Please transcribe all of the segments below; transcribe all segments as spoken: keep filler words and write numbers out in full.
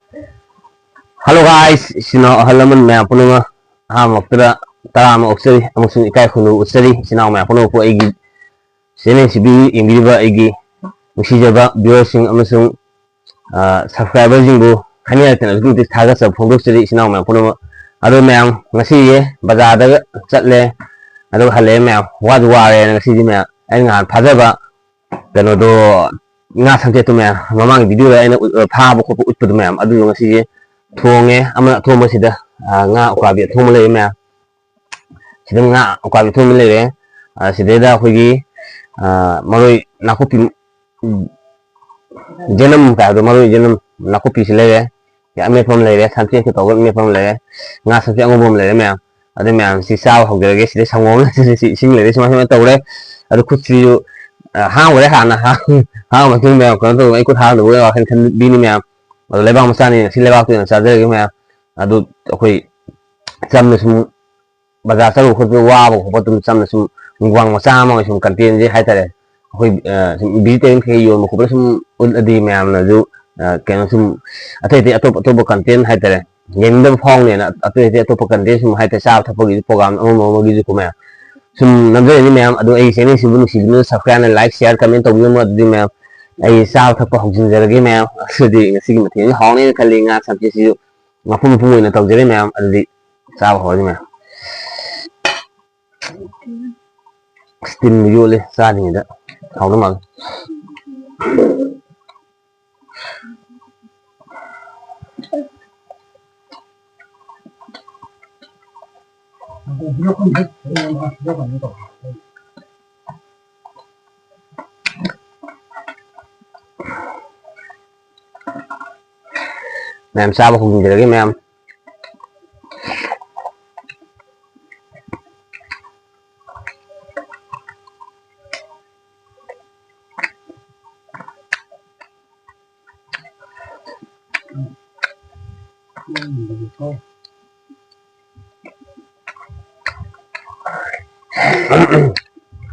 Hello guys, ꯏꯆꯤꯟ ꯏꯅꯥꯎ ꯑꯍꯜ ꯂꯃꯟ ꯃꯌꯥꯝ ꯄꯨꯝꯅꯃꯛ ꯑꯍꯥꯟꯕꯃꯛꯇꯗ ꯇꯔꯥ ꯑꯃ ꯑꯣꯛꯆꯔꯤ ꯑꯃꯁꯨꯡ ꯏꯀꯥꯏ ꯈꯨꯝꯅꯕ ꯎꯠꯆꯔꯤ꯫ ꯏꯆꯤꯟ ꯏꯅꯥꯎ ꯃꯌꯥꯝ ꯄꯨꯝꯅꯃꯛꯄꯨ ꯑꯩꯒꯤ channel ꯑꯁꯤ ꯌꯦꯡꯕꯤꯔꯤꯕ ꯑꯩꯒꯤ ꯅꯨꯡꯁꯤꯖꯕ viewerꯁꯤꯡ ꯑꯃꯁꯨꯡ ꯑ, subscriberꯁꯤꯡꯕꯨ ꯍꯥꯏꯅꯤꯡꯉꯥꯏ ꯂꯩꯇꯅ ꯑꯗꯨꯛꯀꯤ ꯃꯇꯤꯛ ꯊꯥꯒꯠꯆꯕ ꯐꯣꯡꯗꯣꯛꯆꯔꯤ, ꯏꯆꯤꯟ ꯏꯅꯥꯎ ꯃꯌꯥꯝ ꯄꯨꯝꯅꯃꯛ꯫ ꯑꯗꯣ ꯃꯌꯥꯝ, ꯉꯁꯤꯁꯦ ꯕꯖꯥꯔꯗꯒ ꯆꯠꯂꯦ, ꯑꯗꯨꯒ ꯍꯜꯂꯛꯑꯦ ꯃꯌꯥꯝ, ꯋꯥꯁꯨ ꯋꯥꯔꯦꯅ ꯉꯁꯤꯗꯤ ꯃꯌꯥꯝ꯫ ꯑꯩꯅ ꯉꯍꯥꯟ ꯐꯥꯖꯕ ꯀꯩꯅꯣꯗꯣ, ꯉꯥ ꯁꯝꯆꯦꯠꯇꯣ ꯃꯌꯥꯝ, ꯃꯃꯥꯡꯒꯤ videoꯗ ꯑꯩꯅ ꯎꯠ-, ꯐꯥꯕ ꯈꯣꯠꯄ ꯎꯠꯄꯗꯣ ꯃꯌꯥꯝ, ꯑꯗꯨꯗꯣ ꯉꯁꯤꯁꯦ ꯊꯣꯡꯉꯦ꯫ ꯑꯃꯅ ꯑꯊꯣꯡꯕꯁꯤꯗ, ꯑ, ꯉꯥ ꯎꯀꯥꯕꯤ ꯑꯊꯣꯡꯕ ꯂꯩꯔꯦ ꯃꯌꯥꯝ꯫ ꯁꯤꯗ ꯉꯥ ꯎꯀꯥꯕꯤ ꯑꯊꯣꯡꯕ ꯂꯩꯔꯦ꯫ ꯑ, ꯁꯤꯗꯩꯗ ꯑꯩꯈꯣꯏꯒꯤ, ꯑ, ꯃꯔꯣꯏ ꯅꯥꯀꯨꯞꯄꯤ, ꯎꯝ, ꯖꯦꯅꯝ ꯀꯥꯏꯕꯗꯣ, ꯃꯔꯣꯏ ꯖꯦꯅꯝ, ꯅꯥꯀꯨꯞꯄꯤꯁꯤ ꯂꯩꯔꯦ꯫ ꯑꯃꯦꯠꯄ ꯑꯃ ꯂꯩꯔꯦ, ꯁꯝꯆꯦꯠꯀ ꯇꯧꯔꯒ ꯑꯃꯦꯠꯄ ꯑꯃ ꯂꯩꯔꯦ꯫ ꯉꯥ ꯁꯝꯆꯦꯠ ꯑꯉꯧꯕ ꯑꯃ ꯂꯩꯔꯦ ꯃꯌꯥꯝ꯫ ꯑꯗꯨ ꯃꯌꯥꯝꯁꯤ ꯆꯥꯕ ꯍꯧꯖꯔꯒꯦ꯫ ꯁꯤꯗ ꯁꯪꯒꯣꯝ ꯑꯃ, ꯁꯤꯗ ꯁꯤ ꯏꯁꯤꯡ ꯂꯩꯔꯦ, ꯁꯨꯃꯥꯏ ꯁꯨꯃꯥꯏꯅ ꯇꯧꯔꯦ꯫ ꯑꯗꯨ ꯈꯨꯠꯁꯤꯁꯨ, ꯑ, ꯍꯥꯝꯈ꯭ꯔꯦ ꯍꯥꯟꯅ꯫ ꯍꯥꯝ-, ꯍꯥꯝꯃ ꯃꯇꯨꯡꯗ ꯀꯩꯅꯣ ꯇꯧꯕ, ꯑꯩ ꯈꯨꯠ ꯍꯥꯝꯗꯕ ꯑꯣꯏꯔ ꯋꯥꯈꯜ ꯈꯟꯕꯤꯅꯤ ꯃꯌꯥꯝ꯫ ꯑꯗꯣ ꯂꯩꯕꯥꯛ ꯃꯆꯥꯅꯤꯅ ꯁꯤ ꯂꯩꯕꯥꯛꯇ ꯑꯣꯏꯅ ꯆꯥꯖꯔꯒꯦ ꯃꯌꯥꯝ꯫ ꯑꯗꯨ ꯑꯩꯈꯣꯏ ꯆꯝꯅ ꯁꯨꯝ ꯕꯖꯥꯔ ꯆꯠꯂꯨꯕ ꯈꯣꯠꯄ ꯋꯥꯕ ꯈꯣꯠꯄ ꯑꯗꯨꯝ ꯆꯝꯅ ꯁꯨꯝ mukbang ꯃꯆꯥ ꯑꯃ ꯑꯣꯏꯅ ꯁꯨꯝ contentꯁꯦ ꯍꯥꯏꯇꯥꯔꯦ꯫ ꯑꯩꯈꯣꯏ, ꯑ, ꯁꯨꯝ vegetarian ꯀꯩꯀꯩ ꯌꯣꯟꯕ ꯈꯣꯠꯄꯗ ꯁꯨꯝ ꯎꯠꯂꯗꯤ ꯃꯌꯥꯝꯅꯁꯨ, ꯑ, ꯀꯩꯅꯣ ꯁꯨꯝ ꯑꯇꯩ ꯑꯇꯩ ꯑꯇꯣꯞ ꯑꯇꯣꯞꯄ content ꯍꯥꯏꯇꯥꯔꯦ, ꯌꯦꯡꯅꯤꯡꯗꯕ ꯐꯥꯎꯅꯦꯅ ꯑꯇꯩ ꯑꯇꯩ ꯑꯇꯣꯞꯄ content ꯁꯨꯝ ꯍꯥꯏꯇꯥꯔꯦ, ꯆꯥꯕ ꯊꯛꯄꯒꯤꯁꯨ program ꯑꯃ ꯑꯃꯒꯤꯁꯨ ꯀꯣ ꯃꯌꯥꯝ꯫ ꯁꯨꯝ ꯅꯝꯖꯔꯤꯅꯤ ꯃꯌꯥꯝ꯫ ꯑꯗꯣ ꯑꯩ channelꯁꯤꯕꯨ ꯅꯨꯡꯁꯤꯕꯤꯗꯨꯅ subscribe, like, share, comment ꯇꯧꯕꯤꯔꯝꯃꯣ꯫ ꯑꯗꯨꯗꯤ ꯃꯌꯥꯝ, ꯑꯩ ꯆꯥꯕ ꯊꯛꯄ ꯍꯧꯖꯤꯟꯖꯔꯒꯦ ꯃꯌꯥꯝ꯫ ꯑꯗꯨꯗꯤ ꯉꯁꯤꯒꯤ ꯃꯊꯦꯜꯁꯤ ꯍꯥꯎꯅꯦꯅ ꯈꯜꯂꯤ꯫ ꯉꯥ ꯁꯝꯆꯦꯠꯁꯤꯁꯨ ꯃꯄꯨꯝ ꯃꯄꯨꯝ ꯑꯣꯏꯅ ꯇꯧꯖꯔꯦ ꯃꯌꯥꯝ꯫ ꯑꯗꯨꯗꯤ ꯆꯥꯕ ꯍꯧꯔꯁꯤ ꯃꯌꯥꯝ꯫ Steamꯕꯨ ꯌꯣꯠꯂꯦ ꯆꯥꯗ꯭ꯔꯤꯉꯩꯗ꯫ ꯍꯥꯎꯗꯧ ꯃꯥꯜꯂꯦ꯫ ꯃꯌꯥꯝ ꯆꯥꯕ ꯍꯧꯖꯤꯟꯖꯔꯒꯦ ꯃꯌꯥꯝ꯫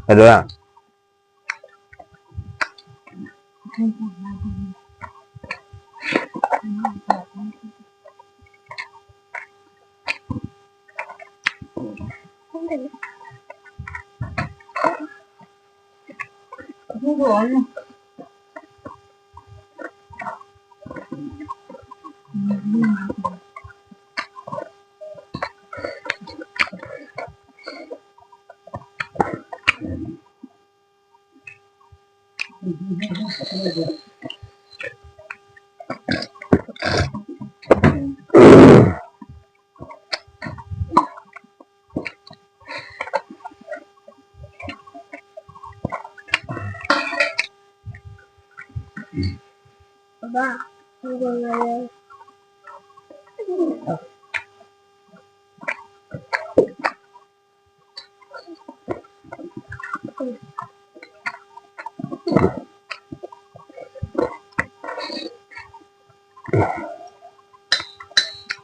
ꯀꯩꯗꯧꯔꯦ?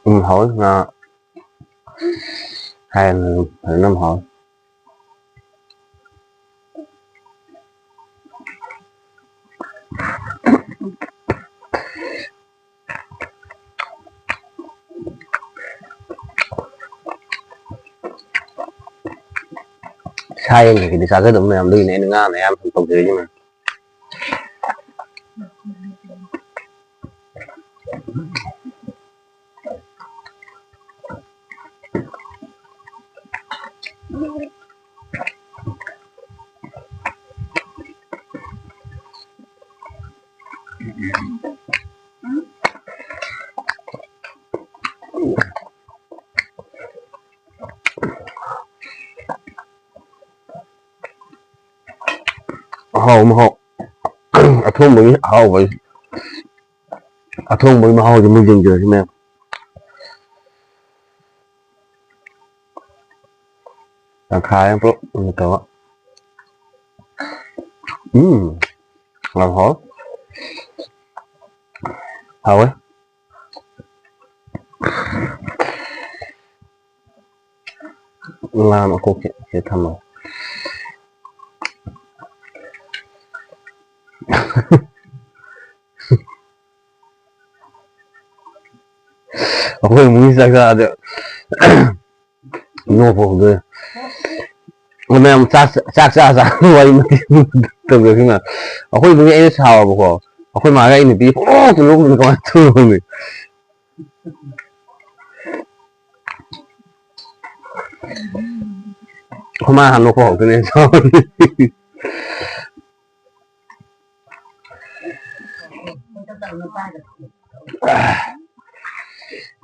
ꯎꯝ, ꯍꯥꯎꯋꯤ ꯉꯥ꯫ ꯍꯥꯏꯔꯅꯨ, ꯐꯖꯅ ꯍꯥꯎꯋꯤ꯫ ꯁꯥ ꯌꯦꯟ ꯀꯩꯀꯩꯗꯤ ꯆꯥꯖꯗꯕ ꯃꯌꯥꯝꯗꯨꯒꯤꯅꯦ ꯑꯩꯅ ꯉꯥꯅ ꯑꯌꯥꯝꯕ ꯁꯨꯝ ꯇꯧꯖꯔꯤꯁꯦ ꯃꯌꯥꯝ꯫ ꯑꯍꯥꯎ ꯃꯍꯥꯎ꯫ ꯑꯊꯣꯡꯕꯒꯤ ꯑꯍꯥꯎꯕ, ꯑꯊꯣꯡꯕꯒꯤ ꯃꯍꯥꯎꯁꯦ ꯃꯨꯟ ꯌꯦꯡꯖꯔꯁꯤ ꯃꯌꯥꯝ꯫ ꯇꯪꯈꯥꯏ ꯑꯃ ꯄꯨꯂꯞ ꯑꯣꯏꯅ ꯇꯧꯔ꯫ ꯎꯝ꯫ ꯌꯥꯝ ꯍꯥꯎꯋꯦ꯫ ꯍꯥꯎꯋꯦ꯫ ꯉꯥ ꯃꯀꯣꯛꯁꯦ ꯁꯤꯗ ꯊꯝꯃꯒꯦ꯫ ꯑꯩꯈꯣꯏ ꯏꯃꯨꯡꯒꯤ ꯆꯥꯛ ꯆꯥꯗ ꯅꯣꯛꯄ ꯍꯧꯗꯣꯏ꯫ ꯑꯣ, ꯃꯌꯥꯝ ꯆꯥꯛ ꯆꯥꯛ ꯆꯥ ꯆꯥ ꯋꯥꯔꯤ ꯃꯇꯦꯛ ꯇꯧꯖꯔꯁꯤꯅ꯫ ꯑꯩꯈꯣꯏ ꯏꯃꯨꯡꯒꯤ ꯑꯩꯅ ꯁꯥꯎꯔꯕꯀꯣ, ꯑꯩꯈꯣꯏ ꯃꯥꯒ ꯑꯩ ꯅꯨꯄꯤ ꯄꯨꯡꯅꯣꯛꯇ ꯅꯣꯛꯄꯗꯣ ꯀꯃꯥꯏꯅ ꯇꯧꯔꯝꯅꯤ? ꯑꯩꯈꯣꯏ ꯃꯥ ꯍꯥꯟꯅ ꯅꯣꯛꯄ ꯍꯧꯔꯛꯇꯣꯏꯅꯦ꯫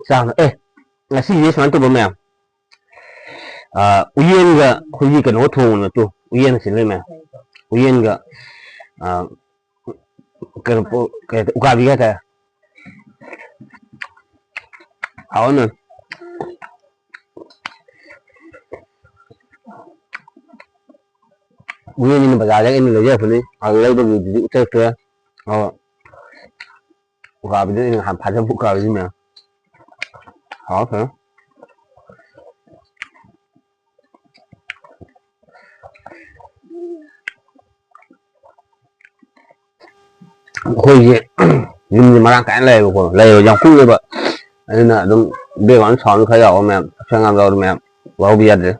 ꯆꯥꯛ, ꯑꯦ, ꯉꯁꯤꯁꯦ ꯁꯨꯃꯥꯏꯅ ꯇꯧꯕ ꯃꯌꯥꯝ, ꯑꯥ, ꯎꯌꯦꯟꯒ ꯑꯩꯈꯣꯏꯒꯤ ꯀꯩꯅꯣꯒ ꯊꯣꯡꯕ ꯅꯠꯇ꯭ꯔꯣ? ꯎꯌꯦꯟ ꯑꯁꯤ ꯂꯩ ꯃꯌꯥꯝ꯫ ꯎꯌꯦꯟꯒ, ꯑꯥ, ꯀꯩꯅꯣ, ꯄꯣ-, ꯀꯩ ꯍꯥꯏ-, ꯎꯀꯥꯕꯤ ꯍꯥꯏꯇꯥꯔꯦ꯫ ꯍꯥꯎꯅ꯫ ꯎꯌꯦꯟꯁꯤꯅ ꯕꯖꯥꯔꯗꯒꯤ ꯑꯩꯅ ꯂꯩꯖꯔꯛꯄꯅꯤ꯫ ꯑꯗꯨ ꯂꯩꯕꯒꯤꯗꯨꯗꯤ ꯎꯠꯆꯔꯛꯇ꯭ꯔꯦ꯫ ꯑꯗꯣ ꯎꯀꯥꯕꯤꯗꯨ ꯑꯩꯅ ꯅꯍꯥꯟ ꯐꯥꯖꯕ ꯎꯀꯥꯕꯤꯗꯨ ꯃꯌꯥꯝ꯫ ꯍꯥꯎꯈ꯭ꯔꯦ꯫ ꯑꯩꯈꯣꯏꯒꯤ ꯌꯨꯝꯁꯦ ꯃꯔꯥꯡ ꯀꯥꯏꯅ ꯂꯩꯌꯦꯕꯀꯣ, ꯂꯩꯕ ꯌꯥꯝ ꯀꯨꯡꯉꯦꯕ, ꯑꯗꯨꯅ ꯑꯗꯨꯝ background sound ꯈꯔ ꯌꯥꯎꯕ ꯃꯌꯥꯝ, ꯑꯁꯣꯏ ꯑꯉꯥꯝ ꯌꯥꯎꯕ ꯃꯌꯥꯝ ꯋꯥꯍꯧꯕ ꯌꯥꯗ꯭ꯔꯦ꯫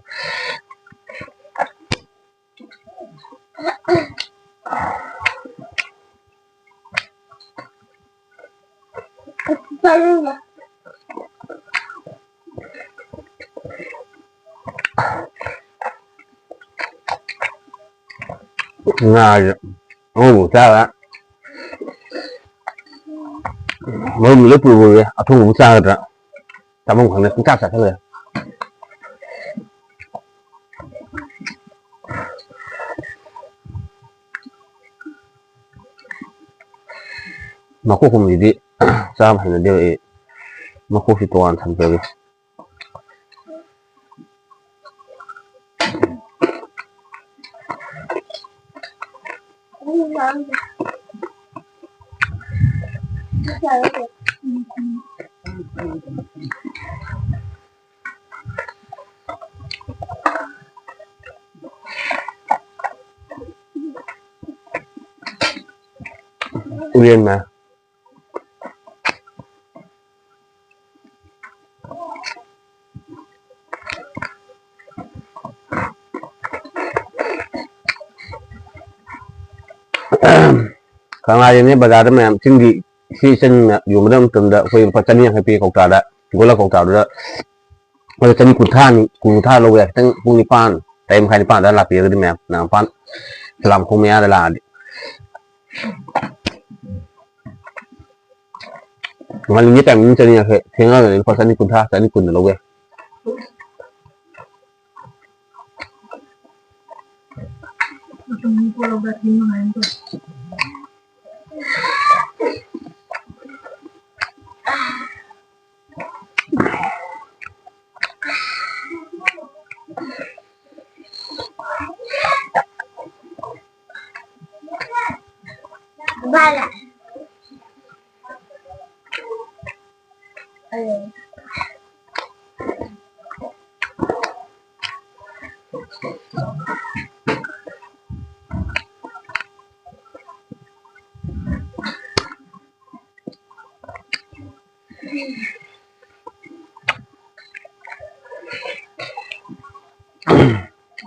ꯉꯥꯁꯦ ꯑꯉꯧꯕ ꯆꯥꯔ ꯃꯔꯨꯝꯗꯨ ꯂꯣꯏ ꯄꯨꯕꯒꯤ ꯑꯊꯣꯡꯕ ꯑꯃ ꯆꯥꯒꯗ꯭ꯔꯥ ꯆꯥꯐꯝ ꯈꯪꯗꯦ, ꯄꯨꯡꯆꯥ ꯆꯥꯁꯤꯜꯂꯦ꯫ ꯃꯈꯣꯛꯀꯨꯝꯕꯁꯤꯗꯤ ꯆꯥꯕ ꯍꯩꯅꯗꯦꯕ ꯑꯩ꯫ ꯃꯈꯣꯛꯁꯤ ꯇꯣꯉꯥꯟ ꯊꯝꯖꯒꯦ꯫ ꯎꯌꯦꯟ ꯃꯌꯥꯝ꯫ ꯀꯪꯂꯥꯗꯅꯦ ꯕꯖꯥꯔꯗ ꯃꯌꯥꯝ ꯆꯤꯡꯒꯤ ꯁꯤ ꯆꯤꯡꯅ ꯌꯣꯟꯕ ꯃꯇꯝꯗ ꯑꯩꯈꯣꯏ ꯂꯨꯄꯥ ꯆꯅꯤ ꯌꯥꯡꯈꯩ ꯄꯤ ꯀꯧꯇꯥꯗ, ꯒꯣꯂꯥ ꯀꯧꯇꯥꯗꯨꯗ꯫ ꯑꯗꯣ ꯆꯅꯤ ꯀꯨꯟꯊ꯭ꯔꯥꯅꯤ, ꯀꯨꯟ ꯀꯨꯟꯊ꯭ꯔꯥ ꯂꯧꯕ ꯌꯥꯏ꯫ ꯈꯤꯇꯪ ꯄꯨꯡ ꯅꯤꯄꯥꯟ, ꯇꯔꯦꯠ ꯃꯈꯥꯏ, ꯅꯤꯄꯥꯟ ꯑꯗꯨꯋꯥꯏ ꯂꯥꯛꯄꯤꯔꯒꯗꯤ ꯃꯌꯥꯝ ꯅꯪ ꯃꯄꯥꯟ ꯁꯂꯥꯝꯈꯣꯡ ꯃꯌꯥꯗ ꯂꯥꯛꯑꯗꯤ꯫ ꯉꯥꯂꯤꯒꯤ ꯇꯥꯏꯃꯤꯡ ꯆꯅꯤ ꯌꯥꯡꯈꯩ, ꯊꯦꯡꯉꯒꯗꯤ ꯂꯨꯄꯥ ꯆꯅꯤ ꯀꯨꯟꯊ꯭ꯔꯥ, ꯆꯅꯤ ꯀꯨꯟꯗ ꯂꯧꯕ ꯌꯥꯏ꯫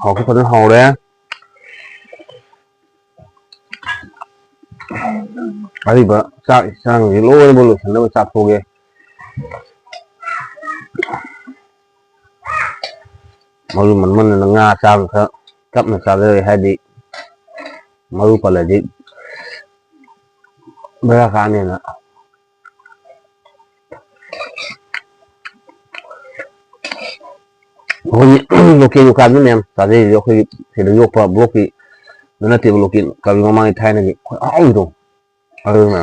ꯍꯥꯎꯁꯨ ꯐꯖꯅ ꯍꯥꯎꯔꯦ꯫ ꯑꯔꯤꯕ ꯆꯥꯛ ꯏꯟꯁꯥꯡꯁꯤ ꯂꯣꯏꯅꯃꯛ ꯂꯣꯏꯁꯤꯟꯅꯕ ꯆꯥꯊꯣꯛꯑꯒꯦ꯫ ꯃꯔꯨ ꯃꯟꯃꯟꯗꯅ ꯉꯥ ꯆꯥꯕ ꯈꯔ ꯇꯞꯅ ꯆꯥꯖꯔꯦ, ꯍꯥꯏꯗꯤ ꯃꯔꯨ ꯄꯜꯂꯗꯤ ꯕꯦꯔꯥ ꯀꯥꯅꯦꯅ꯫ ꯑꯩꯈꯣꯏꯒꯤ local ꯗꯨꯀꯥꯟꯗ ꯃꯌꯥꯝ ꯆꯥꯖꯩꯁꯦ ꯑꯩꯈꯣꯏꯒꯤ ꯁꯤꯗ ꯌꯣꯛꯄ block ꯀꯤ ꯑꯗꯨ ꯅꯠꯇꯦꯕ, local ꯀꯕꯤ ꯃꯃꯥꯡꯒꯤ ꯊꯥꯏꯅꯒꯤ ꯈ꯭ꯋꯥꯏ ꯑꯍꯥꯎꯕꯗꯣ ꯑꯗꯨꯅ꯫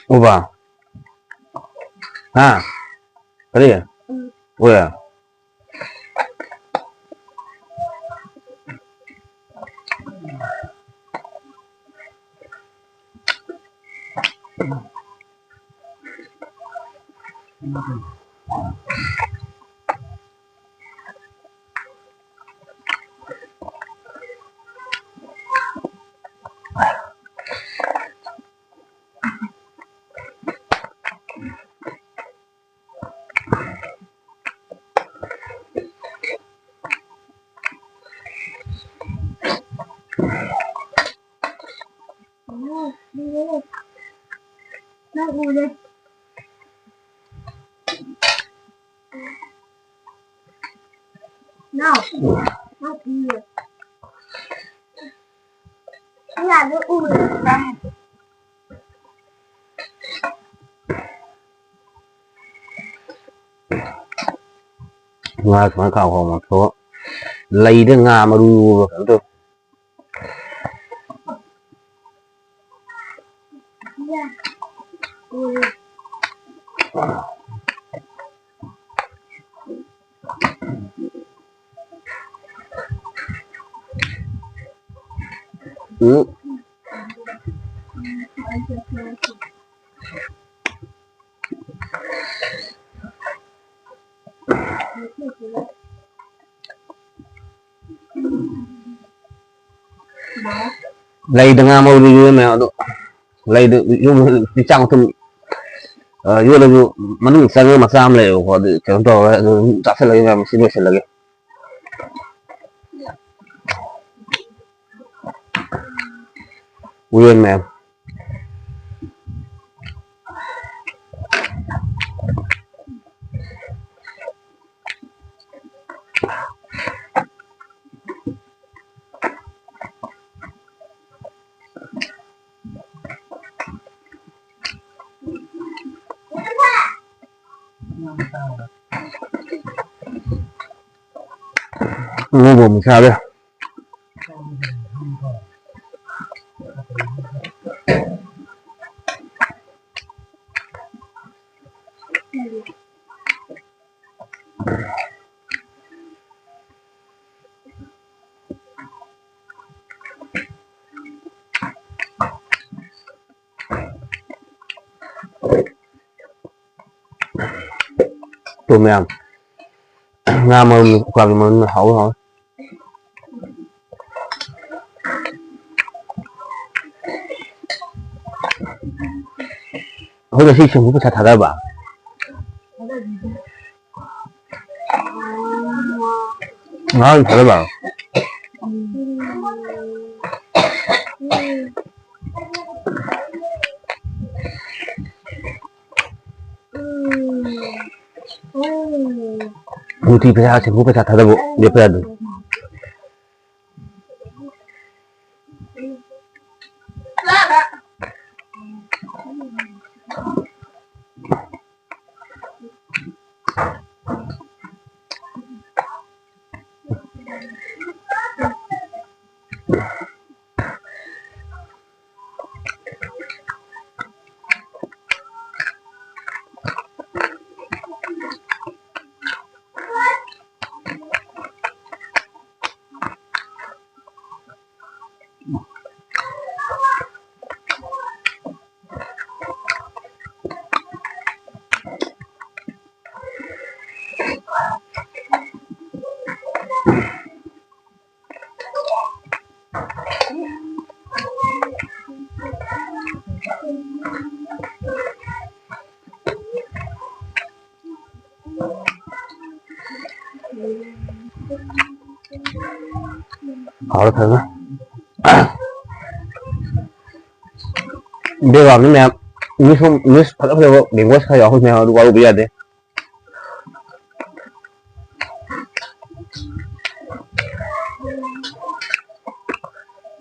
ꯎꯕ? ꯍꯥ? ꯀꯔꯤ? ꯎꯌꯦ꯫ Nang ule. Nau. Nau ule. Ina da ule. Nga sma ka ho ma tho. Lai de nga maru ka to. ꯂꯩꯗ ꯉꯥ ꯃꯔꯨꯗꯨ ꯌꯣꯝꯃꯦ ꯑꯗꯣ, ꯂꯩꯗꯨ ꯌꯣꯝꯕꯗꯤ ꯆꯥꯛ ꯃꯇꯨꯝ, ꯑ, ꯌꯣꯠꯂꯁꯨ ꯃꯅꯨꯡ ꯆꯪꯉꯒ ꯃꯆꯥ ꯑꯃ ꯂꯩꯌꯦꯕꯀꯣ, ꯑꯗꯨ ꯀꯩꯅꯣ ꯇꯧꯔꯒ ꯑꯗꯨꯝ ꯆꯥꯁꯤꯜꯂꯒꯦ ꯃꯌꯥꯝ, ꯁꯤ ꯂꯣꯏꯁꯤꯜꯂꯒꯦ꯫ ꯎꯌꯦꯟ ꯃꯌꯥꯝ꯫ ꯉꯧꯕ ꯑꯃꯨꯛ ꯁꯥꯔꯦ꯫ ꯊꯨꯝ ꯃꯌꯥꯝ꯫ ꯉꯥ ꯃꯔꯨꯝ, ꯎꯀꯥꯕꯤ ꯃꯔꯨꯝ ꯍꯥꯎꯋꯤ, ꯍꯥꯎꯋꯤ꯫ ꯑꯩꯈꯣꯏ ꯉꯁꯤ ꯁꯤꯡꯖꯨ ꯄꯩꯁꯥ ꯊꯥꯗꯕ? ꯉꯔꯥꯡ ꯊꯥꯗꯕ? ꯅꯨꯡꯇꯤ ꯄꯩꯁꯥ, ꯁꯦꯝꯐꯨ ꯄꯩꯁꯥ ꯊꯥꯗꯕ ꯂꯦꯞꯄ ꯌꯥꯗꯦ꯫ ꯍꯥꯎꯔꯦ ꯐꯖꯅ꯫ Background ꯃꯌꯥꯝ English ꯍꯣꯝ, English ꯐꯖ ꯐꯖꯕ language ꯈꯔ ꯌꯥꯎꯍꯧꯕꯅꯦ, ꯑꯗꯨ ꯋꯥꯔꯧꯕ ꯌꯥꯗꯦ꯫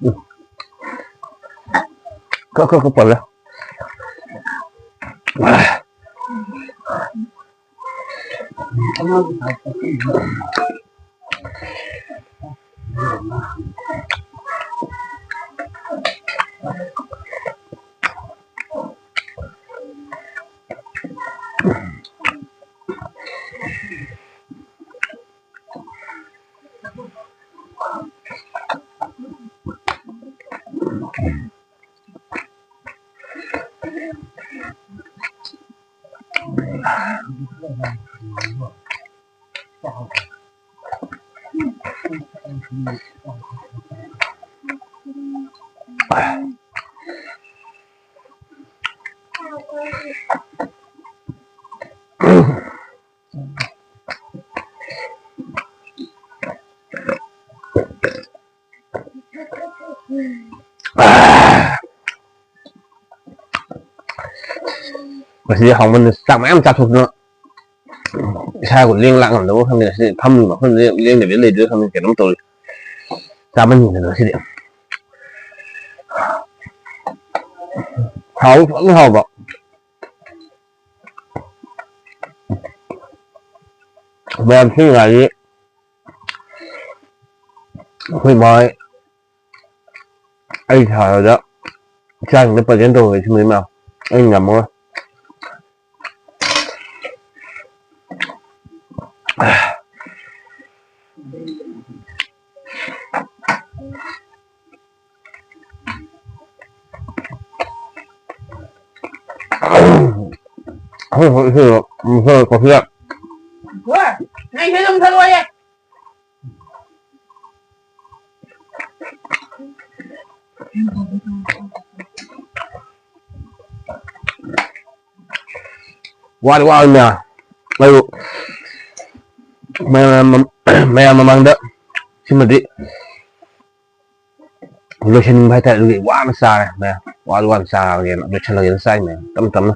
ꯎꯝ꯫ ꯀꯛ ꯀꯛ ꯀꯛ ꯄꯜꯂꯦ꯫ ꯉꯁꯤꯗꯤ ꯍꯥꯎꯃꯟꯗꯅ ꯆꯥꯛ ꯃꯌꯥꯝ ꯆꯥꯊꯣꯛꯇꯅ ꯏꯁꯥꯕꯨ ꯂꯦꯡ ꯂꯥꯛ ꯉꯝꯗꯕ ꯈꯪꯗꯦ꯫ ꯉꯁꯤꯗꯤ ꯐꯝꯃꯤꯕ ꯃꯐꯝꯗꯨꯗ ꯂꯦꯡꯗꯕꯤꯗ ꯂꯩꯗꯣꯏꯔꯥ ꯈꯪꯗꯦ꯫ ꯀꯩꯅꯣꯝ ꯇꯧꯔꯤ꯫ ꯆꯥꯃꯟꯗꯅ ꯉꯁꯤꯗꯤ ꯍꯥꯎꯕ ꯐꯖꯅ ꯍꯥꯎꯕ꯫ ꯃꯌꯥꯝ ꯁꯤꯅꯤꯡꯉꯥꯏꯒꯤ ꯑꯩꯈꯣꯏ ꯃꯥ ꯍꯣꯏ ꯑꯩ ꯁꯥꯔꯗ ꯏꯆꯥꯁꯤꯡꯗ present ꯇꯧꯔꯒꯦ ꯁꯤꯃꯗꯤ ꯃꯌꯥꯝ ꯑꯩ ꯉꯝꯃꯔꯣꯏ꯫ ꯑꯩꯈꯣꯏ ꯍꯧꯖꯤꯛ ꯏꯁꯩꯗꯣ ꯃꯨꯊꯠꯂꯣ, ꯀꯣꯐꯤꯗ꯫ ꯍꯣꯏ, ꯅꯪ ꯏꯁꯩꯗꯣ ꯃꯨꯊꯠꯂꯣꯌꯦ꯫ ꯋꯥꯗꯤ ꯋꯥꯕꯅꯤꯅ ꯑꯩ ꯃꯌꯥꯝ, ꯃꯌꯥꯝ ꯃꯃꯥꯡꯗ ꯁꯤꯃꯗꯤ ꯂꯣꯏꯁꯤꯟꯅꯤꯡꯕ ꯍꯥꯏꯇꯥꯔꯦ꯫ ꯑꯗꯨꯒꯤ ꯋꯥꯅ ꯆꯥꯔꯦ ꯃꯌꯥꯝ, ꯋꯥꯗꯤ ꯋꯥꯅ ꯆꯥꯔꯒꯦꯅ ꯂꯣꯏꯁꯤꯜꯂꯒꯦꯅ ꯆꯥꯏ ꯃꯌꯥꯝ ꯇꯞꯅ ꯇꯞꯅ꯫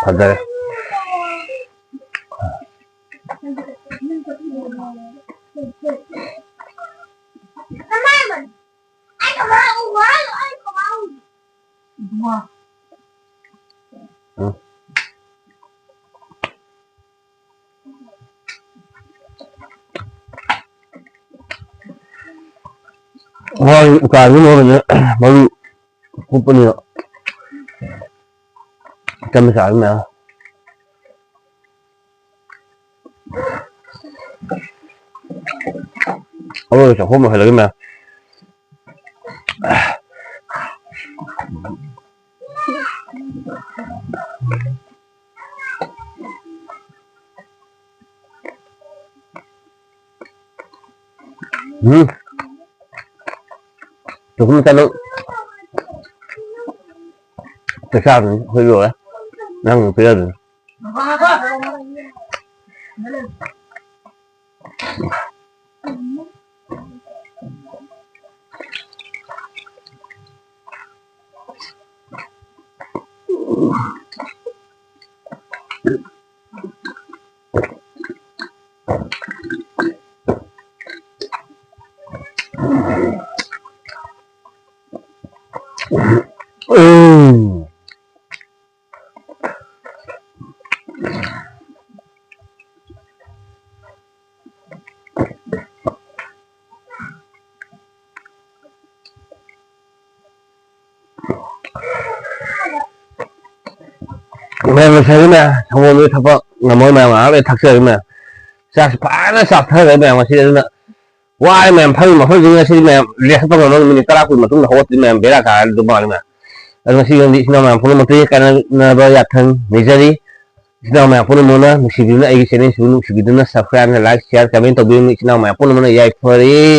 ꯐꯖꯔꯦ꯫ ꯎꯝ꯫ ꯍꯋꯥꯏ ꯎꯀꯥꯕꯤ ꯃꯔꯨꯅꯦ, ꯃꯔꯨ ꯀꯨꯞꯄꯅꯤꯅ ꯆꯥꯃ ꯆꯥꯕ ꯃꯌꯥꯝ꯫ ꯑꯔꯣꯏꯕ ꯆꯥꯛꯈꯣꯝ ꯂꯣꯏꯍꯜꯂꯒꯦ ꯃꯌꯥꯝ꯫ ꯎꯝ꯫ ꯆꯥꯛꯈꯨꯝ ꯆꯠꯂꯨ꯫ ꯆꯥꯛ ꯆꯥꯕꯅꯤ ꯑꯩꯈꯣꯏ ꯂꯣꯏꯔꯦ꯫ ꯅꯪ ꯄꯤꯖꯗꯣꯏꯅꯤ꯫ ꯎꯝ꯫ ꯃꯌꯥꯝ ꯂꯣꯏꯁꯟꯒ꯭ꯔꯦ ꯃꯌꯥꯝ꯫ ꯁꯪꯒꯣꯝꯗꯨ ꯊꯛꯄ ꯉꯝꯃꯣꯏ ꯃꯌꯥꯝ, ꯉꯥꯏꯍꯥꯛ ꯂꯩ ꯊꯛꯆꯔꯒꯦ ꯃꯌꯥꯝ꯫ ꯆꯥꯛꯁꯤ ꯐꯖꯅ ꯆꯥꯊꯈ꯭ꯔꯦ ꯃꯌꯥꯝ ꯉꯁꯤ꯫ ꯑꯗꯨꯅ ꯋꯥꯔꯦ ꯃꯌꯥꯝ, ꯐꯝꯃꯤ ꯃꯐꯝꯁꯤ ꯉꯁꯤꯗꯤ ꯃꯌꯥꯝ ꯔꯦꯁ ꯇꯧꯐꯝ ꯈꯪꯗꯕ, ꯃꯤꯅꯤꯠ ꯇꯔꯥ ꯀꯨꯟ ꯃꯇꯨꯡꯗ ꯍꯧꯒꯠꯇ꯭ꯔꯗꯤ ꯃꯌꯥꯝ ꯕꯦꯔꯥ ꯀꯥꯔꯗꯧ ꯃꯥꯜꯂꯦ ꯃꯌꯥꯝ꯫ ꯑꯗꯨ ꯉꯁꯤꯒꯤ ꯏꯆꯤꯟ ꯏꯅꯥꯎ ꯃꯌꯥꯝ ꯄꯨꯝꯅꯃꯛꯇ ꯀꯥꯟꯅꯅꯕ ꯌꯥꯊꯪ ꯅꯤꯖꯔꯤ꯫ ꯏꯆꯤꯟ ꯏꯅꯥꯎ ꯃꯌꯥꯝ ꯄꯨꯝꯅꯃꯛꯅ ꯅꯨꯡꯁꯤꯕꯤꯗꯨꯅ ꯑꯩꯒꯤ ꯆꯦꯅꯦꯜꯁꯤꯕꯨ ꯅꯨꯡꯁꯤꯕꯤꯗꯨꯅ subscribe, like, share, comment ꯇꯧꯕꯤꯌꯨ꯫ ꯏꯆꯤꯟ ꯏꯅꯥꯎ ꯃꯌꯥꯝ ꯄꯨꯝꯅꯃꯛꯅ ꯌꯥꯏꯐꯔꯦ꯫